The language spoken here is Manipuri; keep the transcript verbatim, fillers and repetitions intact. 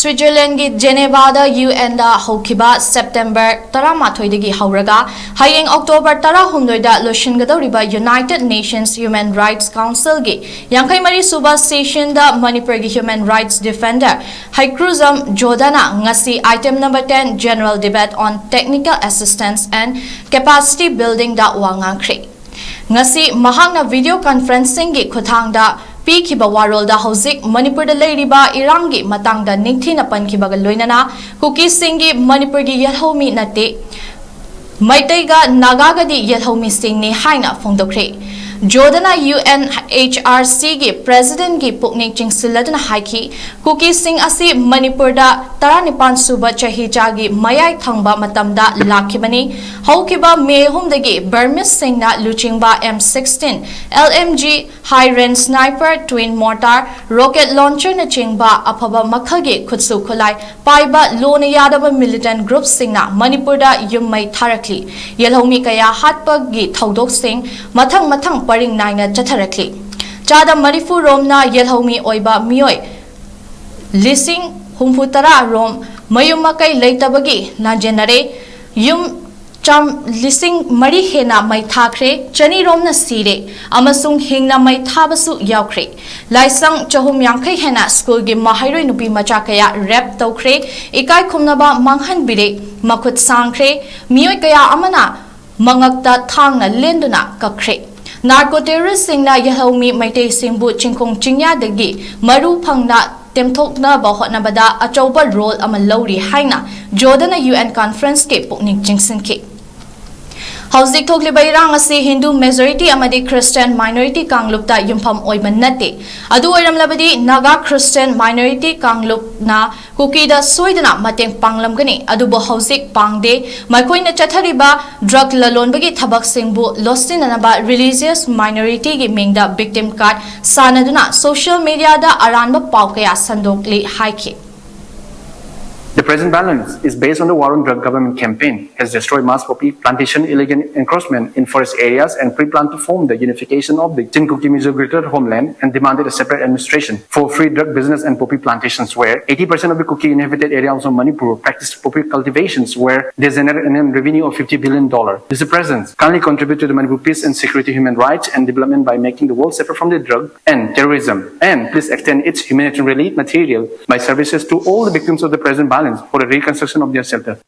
ꯁ꯭ꯋꯤꯠꯖꯔꯂꯦꯟꯒꯤ ꯖꯦꯅꯦꯚꯥꯗ ꯌꯨ ꯑꯦꯟꯗ ꯍꯧꯈꯤꯕ ꯁꯦꯞꯇꯦꯝꯕꯔ ꯇꯔꯥꯃꯥꯊꯣꯏꯗꯒꯤ ꯍꯧꯔꯒ ꯍꯌꯦꯡ ꯑꯣꯛꯇꯣꯕꯔ ꯇꯔꯥꯍꯨꯝꯗꯣꯏꯗ ꯂꯣꯏꯁꯤꯟꯒꯗꯧꯔꯤꯕ United Nations Human Rights Councilꯒꯤ ꯌꯥꯡꯈꯩ ꯃꯔꯤ ꯁꯨꯕ ꯁꯦꯁꯟꯗ ꯃꯅꯤꯄꯨꯔꯒꯤ human rights defender ꯍꯩꯀ꯭ꯔꯨꯖꯝ ꯖꯣꯗꯅ ꯉꯁꯤ item number ten, General Debate on Technical Assistance and Capacity Buildingꯗ ꯋꯥ ꯉꯥꯡꯈ꯭ꯔꯦ꯫ ꯉꯁꯤ ꯃꯍꯥꯛꯅ video conferencingꯒꯤ ꯈꯨꯠꯊꯥꯡꯗ ꯄꯤꯈꯤꯕ ꯋꯥꯔꯣꯜꯗ ꯍꯧꯖꯤꯛ ꯃꯅꯤꯄꯨꯔꯗ ꯂꯩꯔꯤꯕ ꯏꯔꯥꯡꯒꯤ ꯃꯇꯥꯡꯗ ꯅꯤꯡꯊꯤꯅ ꯄꯟꯈꯤꯕꯒ ꯂꯣꯏꯅꯅ ꯀꯨꯀꯤꯁꯤꯡꯒꯤ ꯃꯅꯤꯄꯨꯔꯒꯤ ꯌꯦꯜꯍꯧꯃꯤ ꯅꯠꯇꯦ, ꯃꯩꯇꯩꯒ ꯅꯥꯒꯥꯒꯗꯤ ꯌꯦꯜꯍꯧꯃꯤꯁꯤꯡꯅꯤ ꯍꯥꯏꯅ ꯐꯣꯡꯗꯣꯛꯈ꯭ꯔꯦ꯫ ꯖꯣꯗꯅ ꯌꯨ ꯑꯦꯟ ꯑꯩꯆ ꯑꯥꯔ ꯁꯤꯒꯤ presidentꯀꯤ ꯄꯨꯛꯅꯤꯡ ꯆꯤꯡꯁꯤꯜꯂꯗꯨꯅ ꯍꯥꯏꯈꯤ, ꯀꯨꯀꯤꯁꯤꯡ ꯑꯁꯤ ꯃꯅꯤꯄꯨꯔꯗ ꯇꯔꯥꯅꯤꯄꯥꯟ ꯁꯨꯕ ꯆꯍꯤꯆꯥꯒꯤ ꯃꯌꯥꯏ ꯊꯪꯕ ꯃꯇꯝꯗ ꯂꯥꯛꯈꯤꯕꯅꯤ꯫ ꯍꯧꯈꯤꯕ ꯃꯦ ꯑꯍꯨꯝꯗꯒꯤ Burmeseꯁꯤꯡꯅ ꯂꯨꯆꯤꯡꯕ M sixteen, L M G, high range sniper, twin mortar, rocket launcherꯅꯆꯤꯡꯕ ꯑꯐꯕ ꯃꯈꯜꯒꯤ ꯈꯨꯠꯁꯨ ꯈꯨꯠꯂꯥꯏ ꯄꯥꯏꯕ ꯂꯣꯅ ꯌꯥꯗꯕ militant groupꯁꯤꯡꯅ ꯃꯅꯤꯄꯨꯔꯗ ꯌꯨꯝ ꯃꯩ ꯊꯥꯔꯛꯂꯤ꯫ ꯌꯦꯜꯍꯧꯃꯤ ꯀꯌꯥ ꯍꯥꯠꯄꯒꯤ ꯊꯧꯗꯣꯛꯁꯤꯡ ꯃꯊꯪ ꯃꯊꯪ ꯄꯔꯤꯡ ꯅꯥꯏꯅ ꯆꯠꯊꯔꯛꯂꯤ꯫ ꯆꯥꯗ ꯃꯔꯤꯐꯨ ꯔꯣꯝꯅ ꯌꯦꯜꯍꯧꯃꯤ ꯑꯣꯏꯕ ꯃꯤꯑꯣꯏ ꯂꯤꯁꯤꯡ ꯍꯨꯝꯐꯨ ꯇꯔꯥ ꯔꯣꯝ ꯃꯌꯨꯝ ꯃꯀꯩ ꯂꯩꯇꯕꯒꯤ ꯂꯥꯟꯖꯦꯟꯅꯔꯦ꯫ ꯌꯨꯝ ꯆꯥꯝ-, ꯂꯤꯁꯤꯡ ꯃꯔꯤ ꯍꯦꯟꯅ ꯃꯩ ꯊꯥꯈ꯭ꯔꯦ, ꯆꯅꯤ ꯔꯣꯝꯅ ꯁꯤꯔꯦ ꯑꯃꯁꯨꯡ ꯍꯤꯡꯅ ꯃꯩ ꯊꯥꯕꯁꯨ ꯌꯥꯎꯈ꯭ꯔꯦ꯫ ꯂꯥꯏꯁꯪ ꯆꯍꯨꯝ ꯌꯥꯡꯈꯩ ꯍꯦꯟꯅ ꯁ꯭ꯀꯨꯜꯒꯤ ꯃꯍꯩꯔꯣꯏ ꯅꯨꯄꯤ ꯃꯆꯥ ꯀꯌꯥ rape ꯇꯧꯈ꯭ꯔꯦ, ꯏꯀꯥꯏ ꯈꯨꯝꯅꯕ ꯃꯥꯡꯍꯟꯕꯤꯔꯦ, ꯃꯈꯨꯠ ꯁꯥꯡꯈ꯭ꯔꯦ, ꯃꯤꯑꯣꯏ ꯀꯌꯥ ꯑꯃꯅ ꯃꯉꯛꯇ ꯊꯥꯡꯅ ꯂꯦꯟꯗꯨꯅ ꯀꯛꯈ꯭ꯔꯦ꯫ Narco terroristꯁꯤꯡꯅ ꯌꯦꯜꯍꯧꯃꯤ ꯃꯩꯇꯩꯁꯤꯡꯕꯨ ꯆꯤꯡꯈꯣꯡ ꯆꯤꯡꯌꯥꯗꯒꯤ ꯃꯔꯨ ꯐꯪꯅ ꯇꯦꯝꯊꯣꯛꯅꯕ ꯍꯣꯠꯅꯕꯗ ꯑꯆꯧꯕ role ꯑꯃ ꯂꯧꯔꯤ ꯍꯥꯏꯅ ꯖꯣꯗꯅ U N conferenceꯀꯤ ꯄꯨꯛꯅꯤꯡ ꯆꯤꯡꯁꯤꯟꯈꯤ꯫ ꯍꯧꯖꯤꯛ ꯊꯣꯛꯂꯤꯕ ꯏꯔꯥꯡ ꯑꯁꯤ ꯍꯤꯟꯗꯨ majority ꯑꯃꯗꯤ Christian minority ꯀꯥꯡꯂꯨꯞꯇ ꯌꯨꯝꯐꯝ ꯑꯣꯏꯕ ꯅꯠꯇꯦ꯫ ꯑꯗꯨ ꯑꯣꯏꯔꯝꯂꯕꯗꯤ ꯅꯥꯒꯥ Christian minority ꯀꯥꯡꯂꯨꯞꯅ ꯀꯨꯀꯤꯗ ꯁꯣꯏꯗꯅ ꯃꯇꯦꯡ ꯄꯥꯡꯂꯝꯒꯅꯤ, ꯑꯗꯨꯕꯨ ꯍꯧꯖꯤꯛ ꯄꯥꯡꯗꯦ꯫ ꯃꯈꯣꯏꯅ ꯆꯠꯊꯔꯤꯕ drug ꯂꯂꯣꯟꯕꯒꯤ ꯊꯕꯛꯁꯤꯡꯕꯨ ꯂꯣꯠꯁꯤꯟꯅꯅꯕ religious minorityꯒꯤ ꯃꯤꯡꯗ victim card ꯁꯥꯟꯅꯗꯨꯅ social mediaꯗ ꯑꯔꯥꯟꯕ ꯄꯥꯎ ꯀꯌꯥ ꯁꯟꯗꯣꯛꯂꯤ ꯍꯥꯏꯈꯤ꯫ The present violence is based on the war on drug government campaign, has destroyed mass poppy plantation, illegal encroachment in forest areas, and pre-plan to form the unification of the Chin Kuki Mizo greater homeland and demanded a separate administration for free drug business and poppy plantations, where eighty percent of the Kuki inhabited areas of Manipur practiced poppy cultivations, where they generate an revenue of fifty billion dollars. Mister President, kindly contribute to the Manipur peace and security, human rights, and development by making the world separate from the drug and terrorism. And please extend its humanitarian relief material by services to all the victims of the present violence for the reconstruction of their shelter.